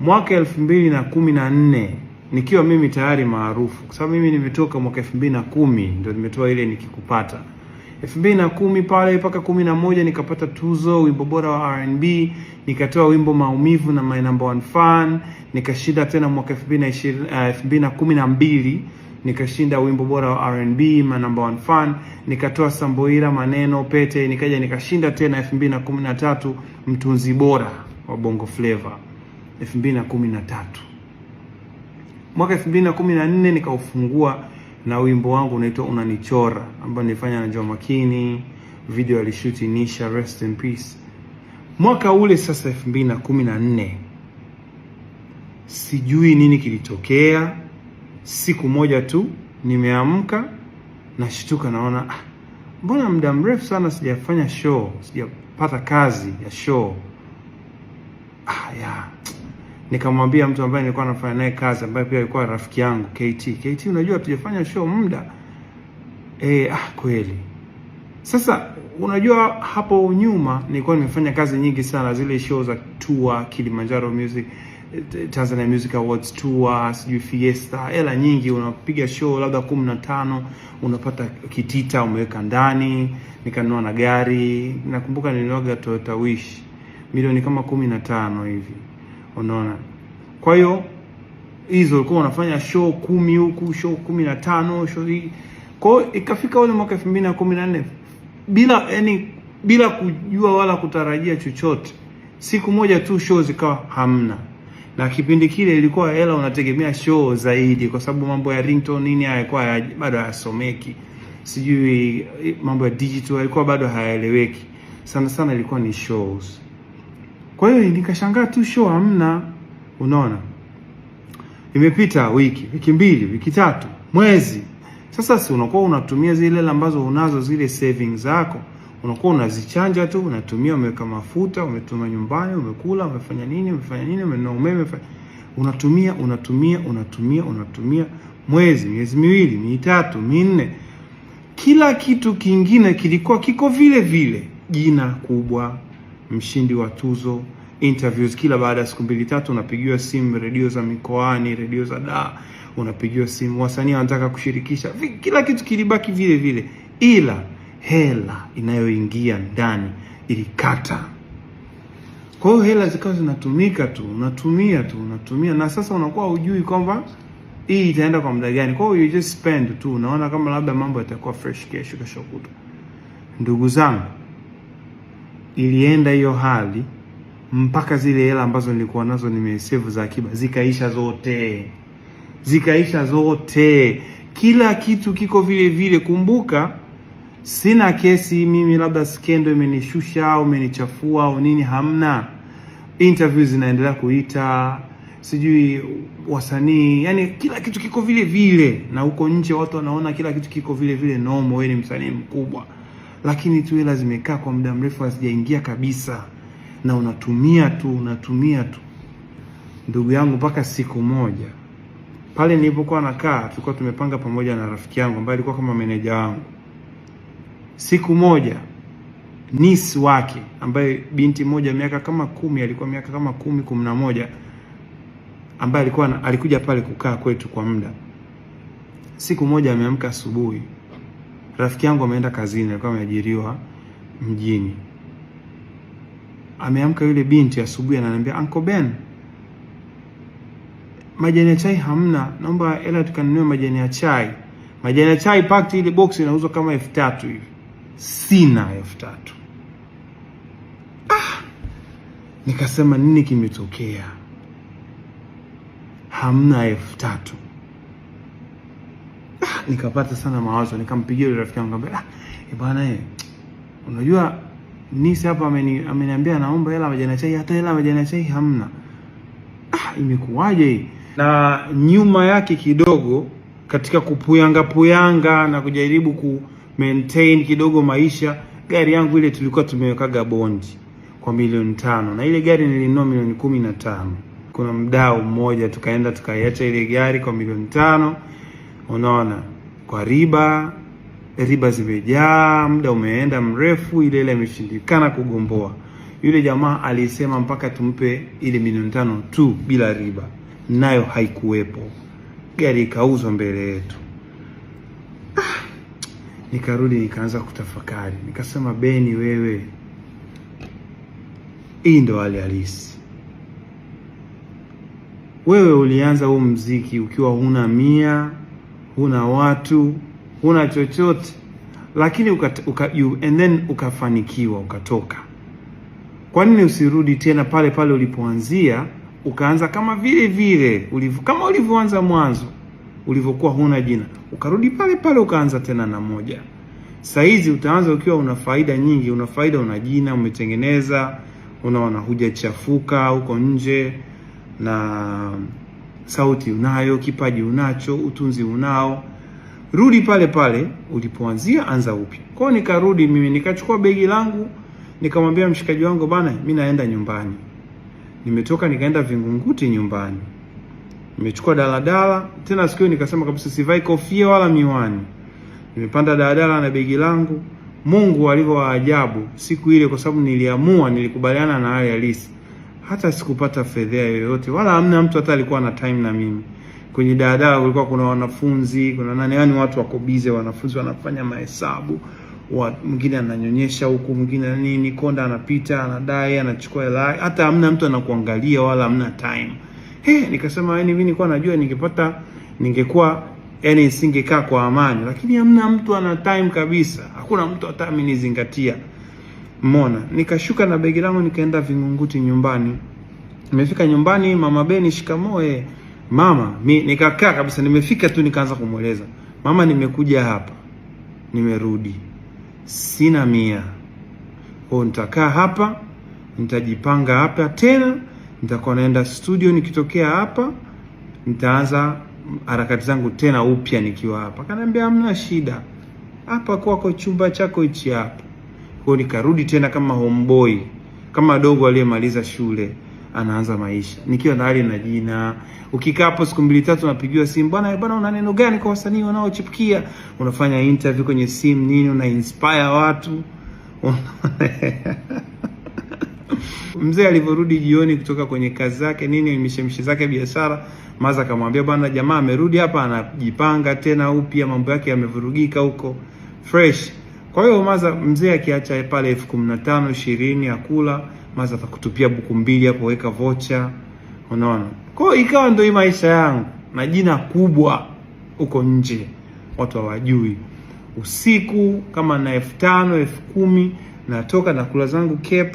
Mwaka 2014 nikiwa mimi tayari maarufu, kwa sababu mimi nimetoka mwaka 2010 ndio nimetoa ile Nikikupata. 2010 pale mpaka 11 nikapata tuzo wimbo bora wa R&B, nikatoa wimbo Maumivu na My Number One Fan, nikashinda tena mwaka 2020, 2012 nikashinda wimbo bora wa R&B My Number One Fan, nikatoa Samboira Maneno Pete, nikaja nikashinda tena 2013 mtunzi bora wa Bongo Flava 2013. Mwaka 2014 nikaufungua na wimbo wangu unaitwa Unanichora ambao nilifanya na Joh Makini, video alishuti Nisha, rest in peace. Mwaka ule sasa 2014 sijui nini kilitokea. Siku moja tu nimeamka nashtuka, naona ah, mbona muda mrefu sana sijafanya show, sijapata kazi ya show. Ah, ya. Nikamwambia mtu ambaye nilikuwa nafanya naye kazi ambaye pia alikuwa rafiki yangu KT. KT, unajua tujafanya show muda. Ah, kweli. Sasa unajua hapo nyuma nilikuwa nimefanya kazi nyingi sana, zile show za tour, Kilimanjaro Music, Tanzania Music Awards tour, sijui Fiesta, hela nyingi, unapiga show labda 15, unapata kitita umeweka ndani. Nikanunua na gari, nakumbuka nilinuaga Toyota Wish milioni kama 15 hivi, unaona. Kwa hiyo hizo ulikuwa unafanya show 10 huku, show 15, show hii. Kwa hiyo ikafika ule mwaka 2014 bila yani, bila kujua wala kutarajia chochote, siku moja tu show zikawa hamna. Na kipindi kile ilikuwa hela unategemea show zaidi, kwa sababu mambo ya ringtone nini hayakuwa bado hayasomeki, sijui mambo ya digital yalikuwa bado hayaeleweki, sana sana ilikuwa ni shows. Kwa hiyo nikashangaa tu show hamna, unaona. Imepita wiki, wiki mbili, wiki tatu, mwezi. Sasa si unakuwa unatumia zile hela ambazo unazo, zile savings zako, unakuwa unazichanja tu, unatumia, umeweka mafuta, umetuma nyumbani, umekula, umefanya nini, umefanya nini, umenunua umeme, unatumia, unatumia, unatumia, unatumia, mwezi, miezi miwili, mitatu, minne. Kila kitu kingine kilikuwa kiko vile vile, jina kubwa, mshindi wa tuzo, interviews kila baada ya siku mbili tatu unapigiwa simu, redio za mikoani, redio za Dar, unapigiwa simu, wasanii wanataka kushirikisha, kila kitu kilibaki vile vile, ila hela inayoingia ndani ilikata. Kwa hiyo hela zikawa zinatumika tu, unatumia tu, unatumia, na sasa unakuwa hujui kwamba hii itaenda kwa muda gani. Kwa hiyo you just spend tu, unaona kama labda mambo yatakuwa fresh kesho, kesho kutwa. Ndugu zangu, ilienda hiyo hali mpaka zile hela ambazo nilikuwa nazo nimesave za akiba zikaisha zote, zikaisha zote. Kila kitu kiko vile vile. Kumbuka sina kesi mimi, labda skendo imenishusha au imenichafua au nini, hamna. Interviews zinaendelea kuita, sijui wasanii, yani kila kitu kiko vile vile, na huko nje watu wanaona kila kitu kiko vile vile normal, wewe ni msanii mkubwa, lakini tu hela zimekaa kwa muda mrefu hazijaingia kabisa, na unatumia tu, unatumia tu, ndugu yangu, mpaka siku moja pale nilipokuwa nakaa, tulikuwa tumepanga pamoja na rafiki yangu ambaye alikuwa kama meneja wangu. Siku moja niece wake ambaye binti moja miaka kama 10, alikuwa miaka kama 10, 11, ambaye alikuja pale kukaa kwetu kwa muda. Siku moja ameamka asubuhi, rafiki yangu ameenda kazini, alikuwa ameajiriwa mjini. Ameamka yule binti asubuhi, ananiambia, Uncle Ben, majani ya chai hamna, naomba hela tukanunue majani ya chai. Majani ya chai packed, ile box inauzwa kama 3000 hivi. Sina 3000. Nikasema nini kimetokea? Hamna 3000. Nikapata sana mawazo, nikampigia yule rafiki yangu, nikamwambia, bwana unajua niece hapa ameniambia naomba hela majani ya chai, hata hela majani ya chai hamna. Imekuwaje hii? Na nyuma yake kidogo katika kupuyanga puyanga na kujaribu ku maintain kidogo maisha, gari yangu ile tulikuwa tumewekaga bondi kwa milioni 5, na ile gari nilinunua milioni 15. Kuna mdau mmoja tukaenda tukaiacha ile gari kwa milioni 5, unaona, kwa riba, riba zimejaa, muda umeenda mrefu, ile ile imeshindikana kugomboa. Yule jamaa alisema mpaka tumpe ile milioni 5 tu bila riba, nayo haikuwepo. Gari ikauzwa mbele yetu. Nikarudi nikaanza kutafakari, nikasema, Beni wewe, hii ndo hali halisi. Wewe ulianza huu mziki ukiwa huna mia, huna watu, huna chochote, lakini and then ukafanikiwa ukatoka. Kwa nini usirudi tena pale pale ulipoanzia, ukaanza kama vile vile ulivyo, kama ulivyoanza mwanzo, ulivyokuwa huna jina, ukarudi pale pale ukaanza tena na moja. Saizi utaanza ukiwa una faida nyingi, una faida, una jina umetengeneza, unaona hujachafuka huko nje, na sauti unayo, kipaji unacho, utunzi unao. Rudi pale pale ulipoanzia, anza upya. Kwa hiyo nikarudi mimi, nikachukua begi langu, nikamwambia mshikaji wangu, bana, mimi naenda nyumbani. Nimetoka nikaenda Vingunguti nyumbani, nimechukua daladala tena. Siku hiyo nikasema kabisa sivai kofia wala miwani. Nimepanda daladala na begi langu. Mungu alivyo wa ajabu siku ile, kwa sababu niliamua, nilikubaliana na hali halisi, hata sikupata fedhea yoyote, wala hamna mtu hata alikuwa na time na mimi. Kwenye daladala kulikuwa kuna wanafunzi, kuna nani, yani watu wako busy, wanafunzi wanafanya mahesabu, mwingine ananyonyesha huku, mwingine nini, konda anapita, anadai, anachukua hela, hata hamna mtu anakuangalia wala hamna time. He, nikasema yani mimi nilikuwa najua ningepata, ningekuwa yani singekaa kwa amani, lakini hamna mtu ana time kabisa, hakuna mtu hata amenizingatia. Mona, nikashuka na begi langu nikaenda Vingunguti nyumbani. Nimefika nyumbani, mama Beni, shikamoo. Mama, mi nikakaa kabisa, nimefika tu nikaanza kumweleza mama, nimekuja hapa, nimerudi, sina mia, kwa nitakaa hapa, nitajipanga hapa tena, nitakuwa naenda studio nikitokea hapa, nitaanza harakati zangu tena upya nikiwa hapa. Kaniambia hamna shida, hapa kwako chumba chako hichi hapa. Kwa nikarudi tena kama homeboy, kama dogo aliyemaliza shule anaanza maisha, nikiwa tayari na jina. Ukikaa hapo siku mbili tatu, unapigiwa simu, bwana bwana, una neno gani kwa wasanii wanaochipukia? Unafanya interview kwenye simu nini, una inspire watu. Mzee alivyorudi jioni kutoka kwenye kazi zake nini, mishemishe zake biashara, maza akamwambia, bwana, jamaa amerudi hapa, anajipanga tena upya, mambo yake yamevurugika huko fresh. Kwa hiyo maza mzee akiacha pale 15,000 20 akula, maza atakutupia buku mbili hapo, weka vocha, unaona. Kwa hiyo ikawa ndio hii maisha yangu na jina kubwa huko nje watu hawajui. Usiku kama na 5,000 10,000 natoka na kula zangu cape,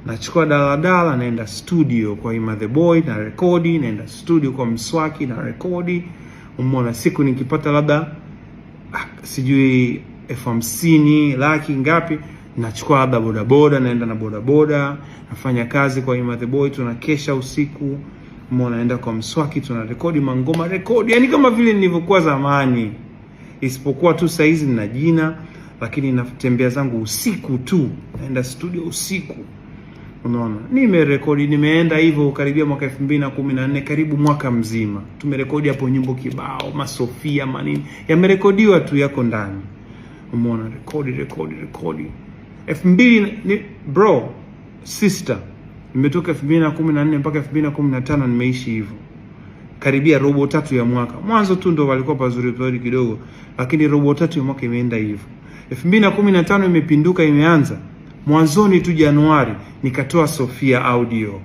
nachukua daladala naenda studio kwa Ima the Boy na rekodi, naenda studio kwa Mswaki na rekodi. Umeona, siku nikipata labda sijui 50,000 laki ngapi, nachukua labda bodaboda, naenda na bodaboda, nafanya kazi kwa Ima the Boy, tunakesha usiku. Umeona, naenda kwa Mswaki tunarekodi mangoma, rekodi, yani kama vile nilivyokuwa zamani, isipokuwa tu saizi nina jina, lakini natembea zangu usiku tu, naenda studio usiku. Unaona, nimerekodi, nimeenda hivyo karibia mwaka 2014, karibu mwaka mzima tumerekodi hapo nyimbo kibao, masofia manini yamerekodiwa tu, yako ndani. Umeona, rekodi rekodi rekodi elfu mbili ni, bro sister, nimetoka 2014 mpaka 2015 nimeishi hivyo karibia robo tatu ya mwaka. Mwanzo tu ndo walikuwa pazuri pazuri kidogo, lakini robo tatu ya mwaka imeenda hivyo. 2015 imepinduka, imeanza mwanzoni tu Januari nikatoa Sofia audio,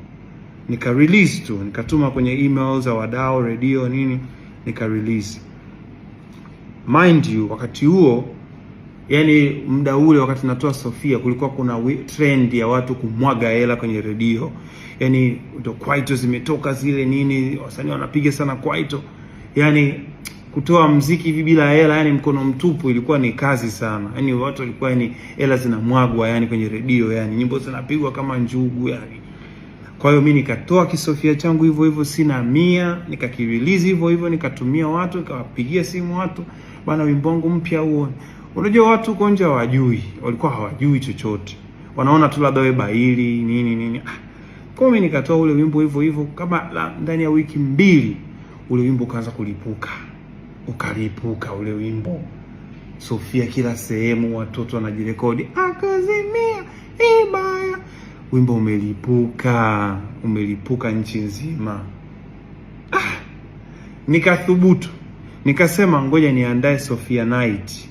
nika release tu, nikatuma kwenye email za wadau, radio nini, nika release. Mind you, wakati huo yani muda ule wakati natoa Sofia kulikuwa kuna trend ya watu kumwaga hela kwenye redio, yani ndo kwaito zimetoka zile nini, wasanii wanapiga sana kwaito, yani kutoa mziki hivi bila hela, yani mkono mtupu, ilikuwa ni kazi sana. Yani watu walikuwa yani hela zinamwagwa yani kwenye redio, yani nyimbo zinapigwa kama njugu yani. Kwa hiyo mimi nikatoa kisofia changu hivyo hivyo, sina mia, nikakirelease hivyo hivyo, nikatumia watu, nikawapigia simu watu, bana, wimbo wangu mpya huo. Unajua watu huko nje hawajui, walikuwa hawajui chochote, wanaona tu labda wewe baili nini nini. Kwa hiyo mimi nikatoa ule wimbo hivyo hivyo, kama ndani ya wiki mbili ule wimbo ukaanza kulipuka, ukalipuka ule wimbo Sofia kila sehemu, watoto wanajirekodi, akazimia ibaya. Wimbo umelipuka, umelipuka nchi nzima. Nikathubutu, nikasema ngoja niandae Sofia Night.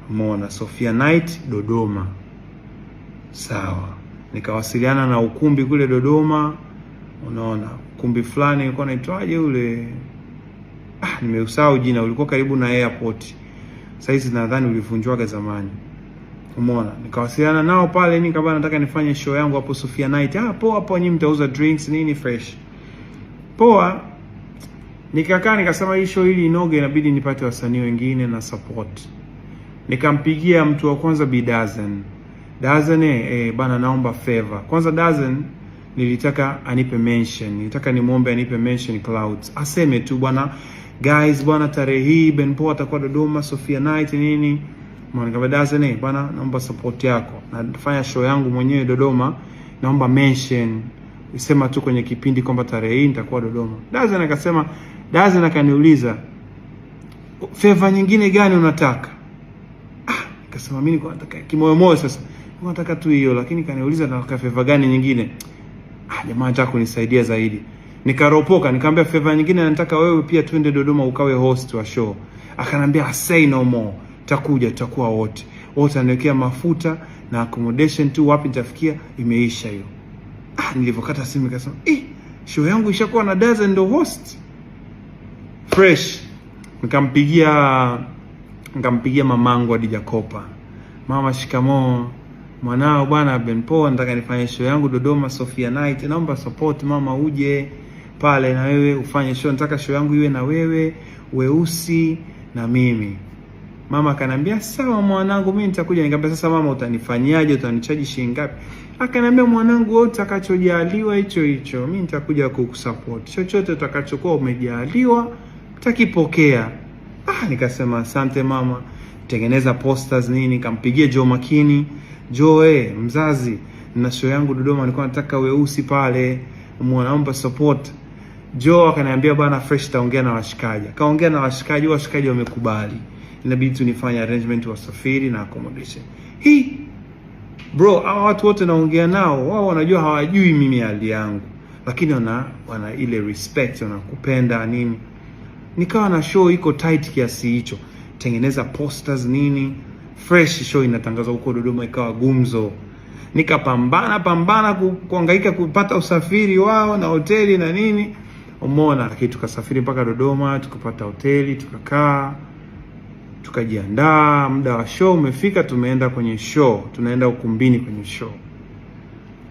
Umeona, Sofia Night Dodoma. Sawa, nikawasiliana na ukumbi kule Dodoma. Unaona, ukumbi fulani ulikuwa unaitwaje ule? Ah, nimeusahau jina, ulikuwa karibu na airport. Sasa hizi nadhani ulivunjwaga zamani. Umeona, nikawasiliana nao pale, nini, nataka nifanye show yangu hapo Sofia Night. Ah, poa poa, nyinyi mtauza drinks nini fresh. Poa. Nikakaa nikasema hii show ili inoge inabidi nipate wasanii wengine na support. Nikampigia mtu wa kwanza Bi Dazen. Dazen, bana naomba favor. Kwanza Dazen nilitaka anipe mention, nilitaka nimwombe anipe mention Clouds. Aseme tu bwana, guys bwana, tarehe hii Ben Pol atakuwa Dodoma Sofia Night nini. Mwana Dazen, bwana naomba support yako. Nafanya show yangu mwenyewe Dodoma, naomba mention. Sema tu kwenye kipindi kwamba tarehe hii nitakuwa Dodoma. Dazen akasema, Dazen akaniuliza favor nyingine gani unataka? Ah, nikasema mimi nilikuwa nataka kimoyo moyo sasa. Nataka tu hiyo, lakini kaniuliza nataka favor gani nyingine. Ah, jamaa anataka kunisaidia zaidi. Nikaropoka, nikamwambia favor nyingine nataka wewe pia twende Dodoma ukawe host wa show. Akanambia say no more. Takuja, tutakuwa wote. Wote anawekea mafuta na accommodation tu, wapi nitafikia, imeisha hiyo. Ah, nilivyokata simu nikasema, show yangu ishakuwa na Dazen ndo host. Fresh. Nikampigia mamangu Hadija Kopa. Mama, shikamoo. Mwanao bwana Ben Pol nataka nifanye show yangu Dodoma Sofia Night. Naomba support mama, uje pale na wewe ufanye show. Nataka show yangu iwe na wewe, Weusi na mimi. Mama akaniambia sawa mwanangu, mimi nitakuja. Nikamwambia sasa mama, utanifanyaje? Utanichaji shilingi ngapi? Akaniambia mwanangu, wewe utakachojaliwa hicho hicho, mimi nitakuja kukusupport. Chochote utakachokuwa umejaliwa utakipokea. Ah, nikasema asante mama. Tengeneza posters nini, nikampigia Joe Makini. Joe, mzazi, na show yangu Dodoma, nilikuwa nataka Weusi pale, naomba support. Joe akaniambia bwana fresh, taongea na washikaji. Kaongea na washikaji, washikaji wamekubali. Inabidi tu nifanye arrangement wasafiri na accommodation. Hii bro, hawa watu wote naongea nao, wao wanajua hawajui mimi hali yangu, lakini wana ile respect, wanakupenda nini. Nikawa na show iko tight kiasi hicho, tengeneza posters nini, fresh, show inatangazwa huko Dodoma, ikawa gumzo. Nikapambana pambana kuhangaika kupata usafiri wao na hoteli na nini, umeona. Lakini tukasafiri mpaka Dodoma, tukapata hoteli, tukakaa, tukajiandaa. Muda wa show umefika, tumeenda kwenye show, tunaenda ukumbini kwenye show.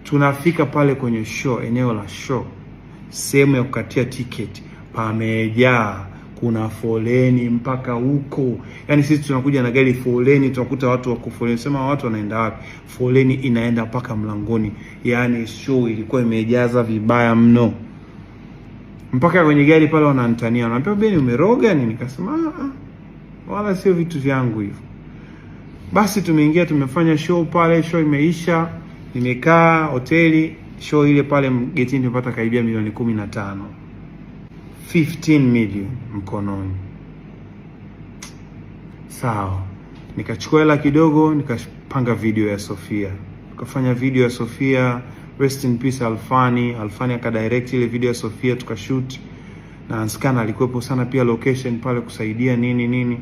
Tunafika pale kwenye show, eneo la show, sehemu ya kukatia tiketi pamejaa, kuna foleni mpaka huko. Yaani sisi tunakuja na gari foleni, tunakuta watu wako foleni, sema watu wanaenda wapi? Foleni inaenda mpaka mlangoni. Yaani show ilikuwa imejaza vibaya mno, mpaka kwenye gari pale wananitania, wananiambia Beni, umeroga nini? Nikasema wala sio vitu vyangu hivyo. Basi tumeingia, tumefanya show pale, show imeisha, nimekaa hoteli, show ile pale getini tumepata karibia milioni 15. 15 million mkononi. Sawa, nikachukua hela kidogo, nikapanga video ya Sofia, tukafanya video ya Sofia, rest in peace Alfani. Alfani akadirect ile video ya Sofia, tukashoot na Anskana alikuwepo sana pia location pale kusaidia nini nini.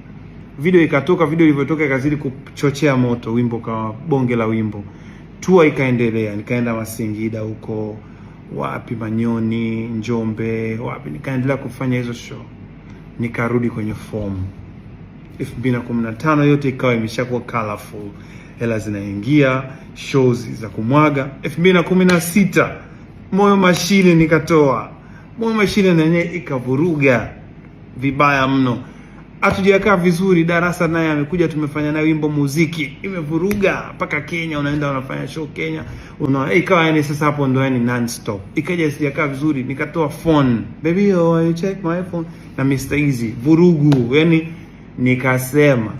Video ikatoka, video ilivyotoka ikazidi kuchochea moto, wimbo kawa bonge la wimbo. Tour ikaendelea, nikaenda Masingida huko wapi, Manyoni, Njombe, wapi, nikaendelea kufanya hizo show, nikarudi kwenye form. 2015 yote ikawa imeshakuwa colorful, hela zinaingia, shows za kumwaga. 2016 Moyo Mashine nikatoa Moyo Mashine na yenyewe ikavuruga vibaya mno. Hatujakaa vizuri. Darasa naye amekuja, tumefanya naye wimbo muziki, imevuruga mpaka Kenya, unaenda unafanya show Kenya, una ikawa yani sasa hapo ndo yani non stop. Ikaja sijakaa vizuri, nikatoa phone, baby oh you check my phone na Mr Easy, vurugu yani. Nikasema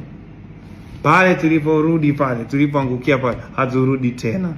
pale tuliporudi pale tulipoangukia pale haturudi tena.